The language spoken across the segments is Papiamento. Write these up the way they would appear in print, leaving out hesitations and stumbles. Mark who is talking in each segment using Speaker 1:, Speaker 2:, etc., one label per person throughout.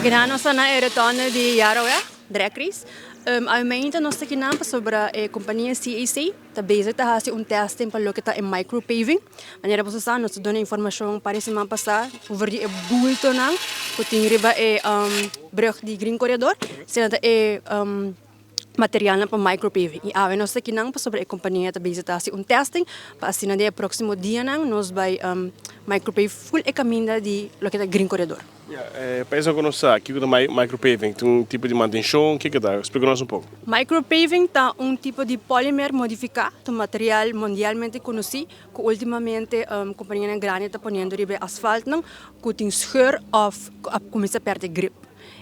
Speaker 1: Akinan nos ta na e rotonde di Yaraweg, Drekries. Awe nos ta akinan pasobra e kompania CAC ta bezig ta hasi un testing pa loke ta e micropaving. Manera boso sa, nos ta duna informashon un par di siman pasá over di e bultonan ku tin riba e brug di Green Corredor. Esei ta e materialnan pa micropaving. I awe nos ta akinan pasobra e kompania ta bezig ta hasi un testing pa asina den e próksimo dianan nos bai micropave ful e kaminda di loke ta Green Corredor.
Speaker 2: Ya, pa esnan ku no sa, kiko ta micropaving? Ta un tipo di mantenshon? Kiko ta? Splika nos un poko.
Speaker 1: Micropaving ta un tipo di polimer modifiká, ta un material mundialmente konosí ku últimamente kompanianan grandi ta poniendo riba e asfaltnan ku tin scheur òf ku a kuminsá pèrdè grip.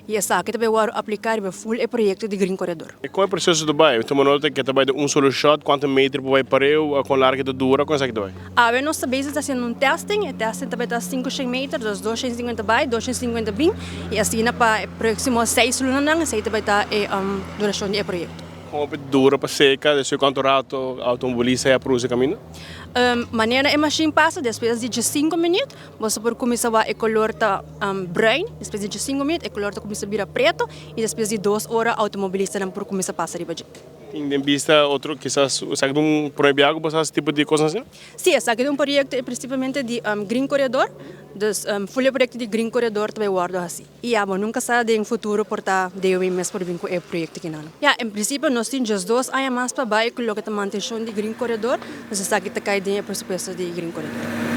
Speaker 1: I esaki ta bay wòrdu apliká riba ful e proyekto di Green Corredor.
Speaker 2: I kon e proseso ta bai? Tuma nota ke ta bai den un solo shot, kuantu meter por bai pareu, kon largu e ta dura, kon esaki ta bai?
Speaker 1: Awe nos ta bezig ta hasiendo un testing, e testing ta bai ta 500 meter, dus 250 bai, 250 bin, i asina pa e próksimo 6 lunanan esei ta bai ta e durashon di e proyekto.
Speaker 2: Kon hopi ta dura pa seka, despues kuantu rato outomobilista ya por usa e kaminda?
Speaker 1: Manera e mashin pasa despues di 15 minuut, Boso por kuminsá wak e kolor ta bruin, despues di 5 minuut e kolor ta kuminsá bira preto i despues di 2 ora outomobilistanan por kuminsá pasa riba dje.
Speaker 2: Tin den bista otro kisas esaki ta un prome biaha ku boso hasi tipo di kosnan asina?
Speaker 1: Sí, esaki ta un proyekto prinsipalmente di Green Corredor, dus ful e proyekto di Green Corredor ta bai wòrdu hasi. I ya bo nunka sa den futuro por ta DOW mes por bin ku e proyekto kinan. Ya, en prinsipio nos tin djes 2 aña mas pa bai ku loke ta mantenshon di Green Corredor, dus esaki ta kai den e presupuesto di Green Corredor.